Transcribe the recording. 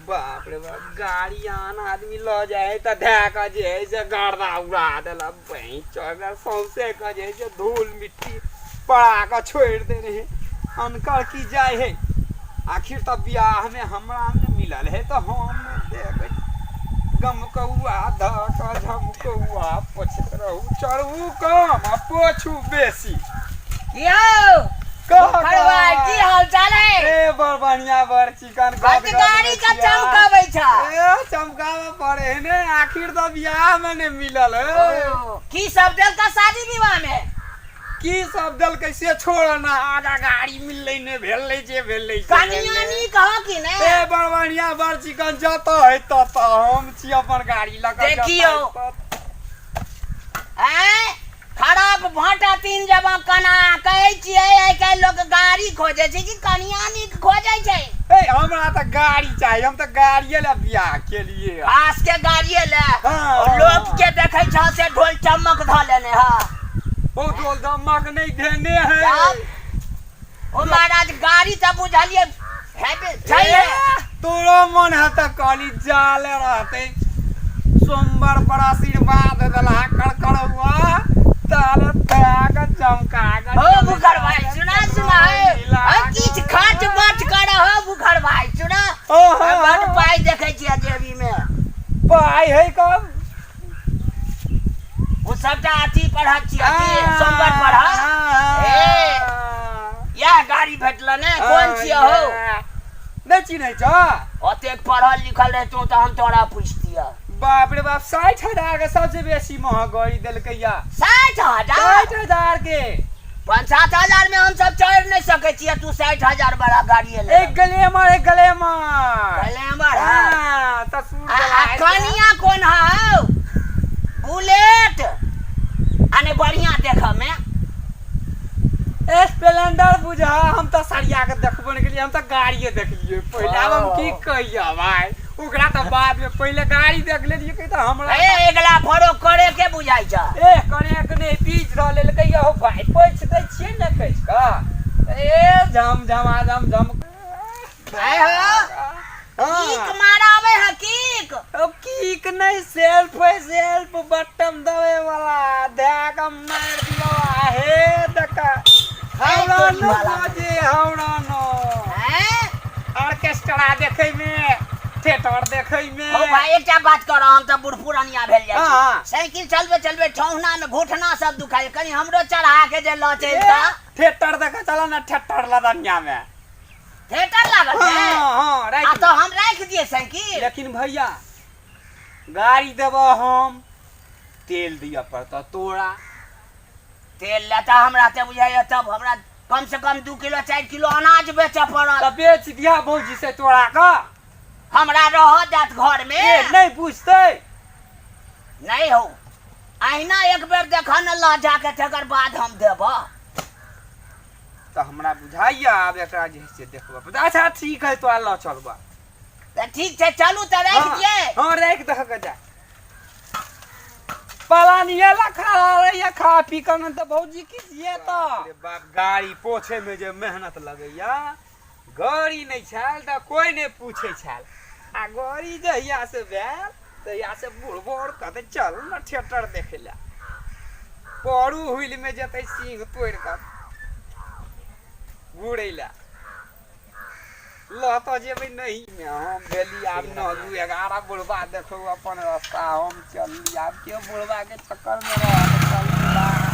बाप रे बाप, गाड़ी आन आदमी लऽ जाइ है तऽ धए कऽ जे है से गर्दा उड़ा देलक। बहिं चौक सौंसे कऽ जे है से धूल मिट्टी पड़ा कऽ छोड़ि देने है। अनकर की जाइ है, आखिर तऽ बियाहमे हमरा ने मिलल है तऽ हम ने देबै। गमकौआ धऽ कऽ झमकौआ पोछैत रहू, चढ़ू कम आ पोछू बेसी। यौ कह खरवा, की हाल चाल है? ए, बड़ बढ़िया, बड़ चिकन। बड गाड़ी के चमकाबै छ। ए, चमकावे पड़े है ने, आखिर तो बियाह में ने मिलल है। ओ, की सब देलका शादी विवाह में? की सब देलकै से छोड़ ना, आगा गाड़ी मिललै ने भेलै जे भेलै से कनिया भेलै। नीक हो कि ने? ए, बड़ बढ़िया, बड़ चिकन। जत है तत हम छी अपन गाड़ी लऽ कऽ जतऽ देखियौ। है तत। आँय, खराब भाटा तीन जबा कना कहै छियै, आइ काल्हि लोक गाड़ी खोजै छै कि कनिया नीक खोजै छै? ए, हमरा तऽ गाड़ी चाही, हम तऽ गाड़िए लए बियाह केलिए। खास के गाड़िए ले। हाँ। लोक के देखै छ से ढोल चमक धऽ लेने ह। ओ ढोल धमक नहि देने है। तब? ओ महाराज, गाड़ी तऽ बुझलियै हेबे छै। ए, तोरो मन है तऽ कहली जाले रहते। सोमवार पर आशीर्वाद देला कड़कड़ुआ ताले तैग चमका के हो बुखर भाई, सुना सुना हे। किछ खर्च बर्च कर हो बुखर भाई, सुना। ओ हो। बड पाइ देखै छियै जेबी में। पाइ है कब? ओ सबटा अथी पढ़त छियै की सोमवार पर ए इएह गाड़ी भेटल ने? कोन छियै हौ? नहि चिन्है छ? ओतेक पढ़ल लिखल रहितौं तऽ हम तोरा पुछतियऽ। बाप रे बाप, 60,000 के सबसे बेसी महग गाड़ी देलकै या। 60,000? 60,000 के। 5-7 हजार में हम सब चढ़ नहीं सकै छियै, तू 60,000 वाला गाड़ी ले। एक ग्लैमर, एक ग्लैमर। ग्लैमर है। हाँ, ससुर आ आ चलाए छै। कनिया कोन हौ? बुलेट आ ने बढ़िया देखऽ में। स्प्लेंडर बुझा। हम तऽ सरिया के देखबो नहि केलियै, हम तऽ गाड़िए देखलियै पहिले। आब हम की कहियै भाई ओकरा, तऽ बाद में पहिले गाड़ी देख लेलियै कि तऽ हमरा ए, अगला फरो करे के बुझाइ छ। ए, करे के नहि, बीज धऽ लेलकै। यौ भाई, पोछि दै छियै ने कहि कऽ। ए, झम झमा झम झम। आय हो। कीक माराबै है कीक? ओ कीक नहि, सेल्फ है, सेल्फ बटन दबे वाला। धए के मारि दियौ आ हे देखा हमरा तोरी न वाला। बाजे हमरा न। हैं? ऑर्केस्ट्रा देखै में, थिएटर देखै में। हो भाई, एकटा बात कर, हम तऽ बूढ़ पुरानिया भेल जाइ छी। हाँ। साइकिल चलबे चलबे ठहुना में घुटना सब दुखाइ, कनी हमरो चढ़ा के जे लऽ चलता। थिएटर देखै चल ना, थिएटर लदनिया में। थिएटर लागल छै? हाँ, आ राति। तऽ हम राखि दियै साइकिल। लेकिन भैया, गाड़ी देबह हम, तेल दिअ पड़तऽ तोरा। तेल लेता हमरा तऽ बुझाइया तब हमरा कम से कम 2 किलो 4 किलो अनाज बेचऽ पड़त। तऽ बेच दिया भौजी से तोरा कऽ। हमरा रहऽ देत घर में? ए, नहि पूछतै। नहीं हो, अहिना एक बेर देखऽ ने लऽ जाके, तकर बाद हम देबऽ। तऽ हमरा बुझाइया आब एकरा जे है से देखबऽ पड़तै। अच्छा ठीक है, तोरा लऽ चलबऽ। तऽ ठीक छै, चलू तऽ राखि दियै। हाँ, राखि दहक जा। पलानिये ला खा रहैया, खा पी कऽ ने तऽ भौजी किछ ये तऽ बाप। गाड़ी पोछे में जे मेहनत लगैया, गाड़ी नहि छल तऽ कोइ नहि पूछै छल, आ गाड़ी जहिया से भेल तहिया से बुढ़बो आओर कहतै चल ने थिएटर देखै लए। परू हुइल में जेतै सिंह तोड़ि कऽ घुरै लए लऽ तऽ जेबै नहीं मे। हम भेली आब 9 2 11 बुढ़बा, देखू अपन रास्ता, हम चलली। आब केओ बुढ़बा के चक्कर में रहत? चलू।